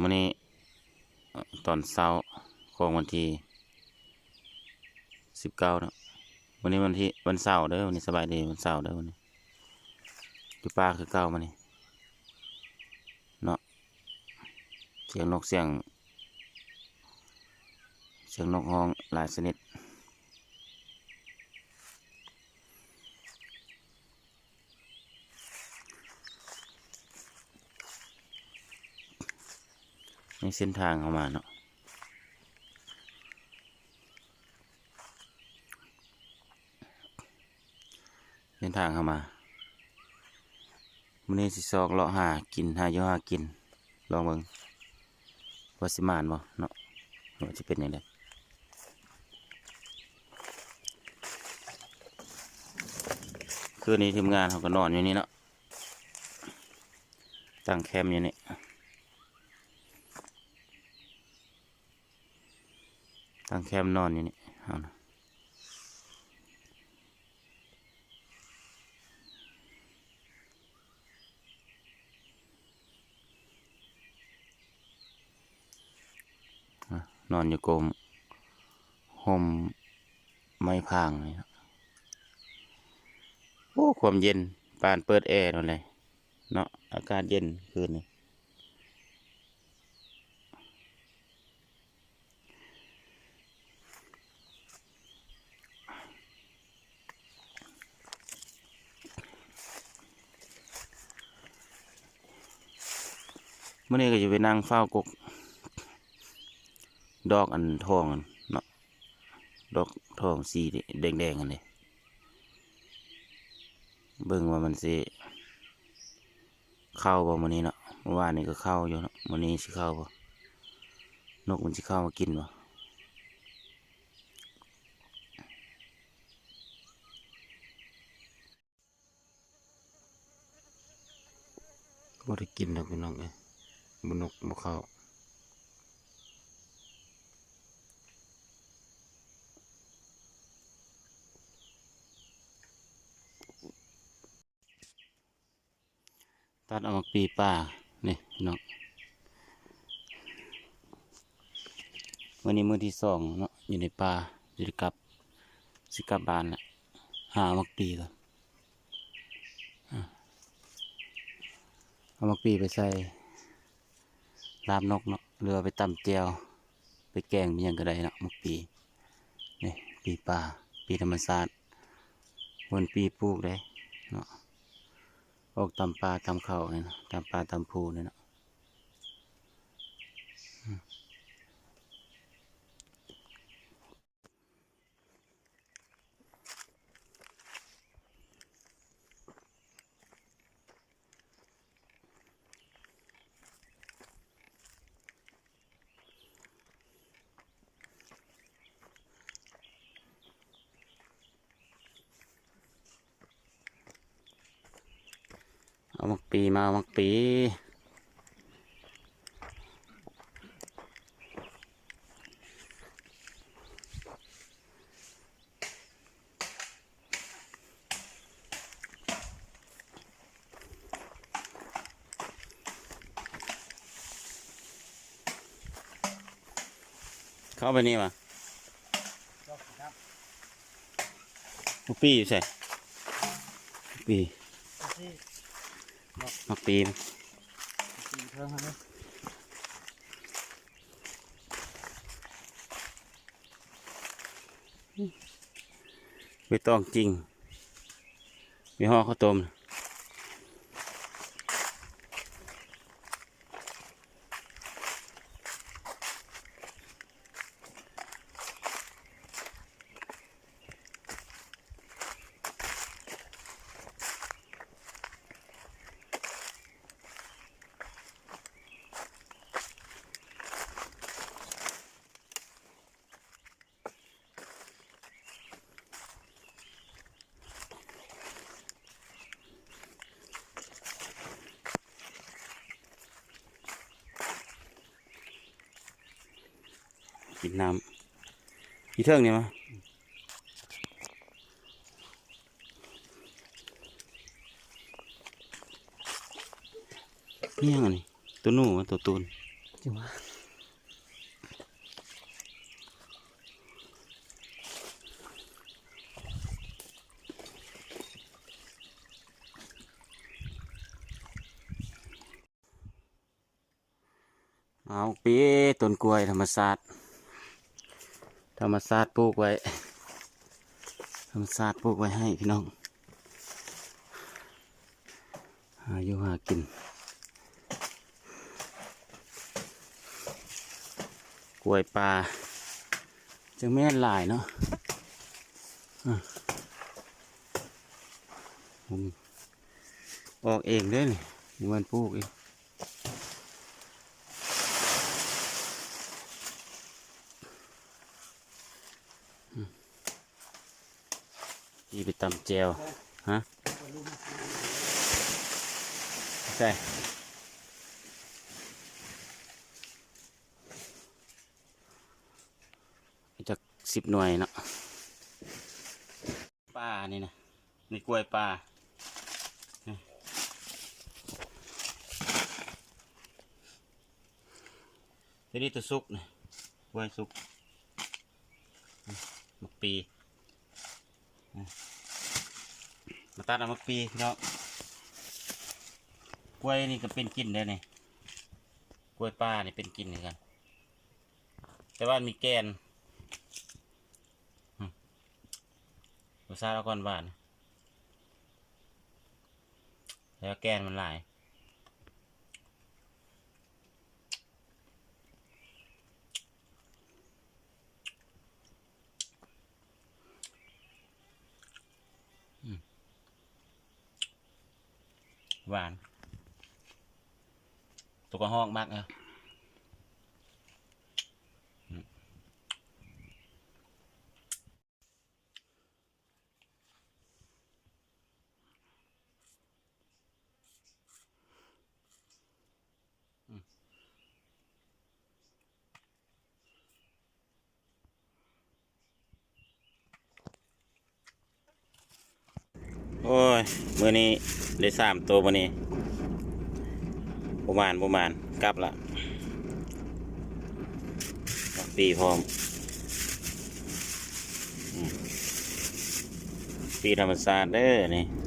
ມື້ນີ້ຕອນເຊົ້າຂອງວັນທີສິບເກົ້າເນາະ, ມື້ນີ້ວັນທີ ວັນເສົາເດີ, ມື້ນີ້ສະບາຍດີວັນເສົາເດີ, ມື້ນີ້ຢູ່ປ່າຄືເກົ່າມື້ນີ້ເນາະ. ສຽງນົກ ສຽງ ສຽງນົກຮ້ອງຫຼາຍຊະນິດ. ໃນເສັ້ນທາງເຮົາມາເນາະ, ເສັ້ນທາງເຮົາມາ ມື້ນີ້ຊິຊອກເລາະຫາກິນ ຫາຢູ່ຫາກິນ ລອງເບິ່ງວ່າຊິໝານບໍ່ເນາະ ວ່າຊິເປັນຈັ່ງໃດ. ຄືນນີ້ທີມງານເຮົາກໍນອນຢູ່ນີ້ເນາະ, ຕັ້ງແຄມຢູ່ນີ້ ຕັ້ງແຄມນອນຢູ່ນີ້ເຮົານະ. ນອນຢູ່ກົມຮົ່ມໄມ້ພາງນີ້ເນາະ. ໂອ້ ຄວາມເຢັນ ປານເປີດແອໂລດເລີຍເນາະ, ອາກາດເຢັນຄືນນີ້. ມື້ນີ້ກໍຈະໄປນັ່ງເຝົ້າກົກດອກອັນທອງຫັ້ນເນາະ, ດອກທອງສີແດງໆຫັ້ນເດ້, ເບິ່ງວ່າມັນຊິ ເຂົ້າບໍ່ມື້ນີ້ເນາະ, ມື້ວານນີ້ກໍເຂົ້າຢູ່ເນາະ, ມື້ນີ້ຊິເຂົ້າບໍ່? ນົກມັນຊິເຂົ້າມາກິນບໍ່? ບໍ່ໄດ້ກິນດອກພີ່ນ້ອງເອີຍ, ບໍ່ນົກບໍ່ເຂົ້າ. ຕັດເອົາໝາກປີ່ປ່ານີ້ພີ່ນ້ອງ, ມື້ນີ້ມື້ທີສອງເນາະ ຢູ່ໃນປ່າ, ຊິໄດ້ກັບ ຊິກັບບ້ານລະ, ຫາໝາກປີ່ກ່ອນ. ເອົາໝາກປີ່ໄປໃສ່ລາບນົກເນາະ ຫຼືວ່າໄປຕຳແຈ່ວ ໄປແກງ ໄປຫຍັງກໍໄດ້ເນາະ ໝາກປີ່. ນີ້ ປີ່ປ່າ ປີ່ທຳມະຊາດ, ບໍ່ແມ່ນປີ່ປູກເດ້ເນາະ, ອອກຕາມປ່າຕາມເຂົານີ້ນະ, ຕາມປ່າຕາມພູນີ້ນະ. ເອົາໝາກປີ່ມາ ເອົາໝາກປີ່. ເຂົ້າໄປນີ້ຫວາ? ໝາກປີ່ຢູ່ໃສ? ໝາກປີ່ ໝາກປີ່ ໃບຕອງຈິງ ໄປຫໍ່ເຂົ້າຕົ້ມ. ກິນນ້ຳ ອີເທິງນີ້ມາ ອີຫຍັງອັນນີ້? ໂຕໜູ ໂຕຕູນ. ຈັ່ງຫວະ ເອົາປີ ຕົ້ນກ້ວຍທຳມະຊາດ ທຳມະຊາດປູກໄວ້ ທຳມະຊາດປູກໄວ້ໃຫ້ພີ່ນ້ອງ ຫາຢູ່ຫາກິນ ກ້ວຍປ່າ ຈັ່ງແມ່ນຫຼາຍເນາະ ອາ ອອກເອງເດ້ນີ້ ບໍ່ແມ່ນປູກອີກ ອືມ ນີ້ໄປຕຳແຈ່ວ ຮະ ໃສ່ ຈັກສິບໜ່ວຍເນາະ ປ່ານີ້ນະ ນີ້ກ້ວຍປ່າ ນີ້ ໂຕນີ້ໂຕສຸກນີ້ ກ້ວຍສຸກ ໝາກປີ ມາຕັດເອົາໝາກປີພີ່ນ້ອງ ກ້ວຍນີ້ກໍເປັນກິນໄດ້ນີ້ ກ້ວຍປ່ານີ້ເປັນກິນຄືກັນ ແຕ່ວ່າມັນມີແກ່ນ ອືມ ລົດຊາດອອກຫວານ ແຕ່ວ່າແກ່ນມັນຫຼາຍ ອືມ ຫວານ ຕົວກະຮອກມັກເນາະ ອືມ. ໂອ້ຍ ມື້ນີ້ໄດ້ສາມໂຕມື້ນີ້ ບໍ່ໝານ ບໍ່ໝານ ກັບລະ ປີພ້ອມ ອືມ ປີທຳມະຊາດເດີນີ້.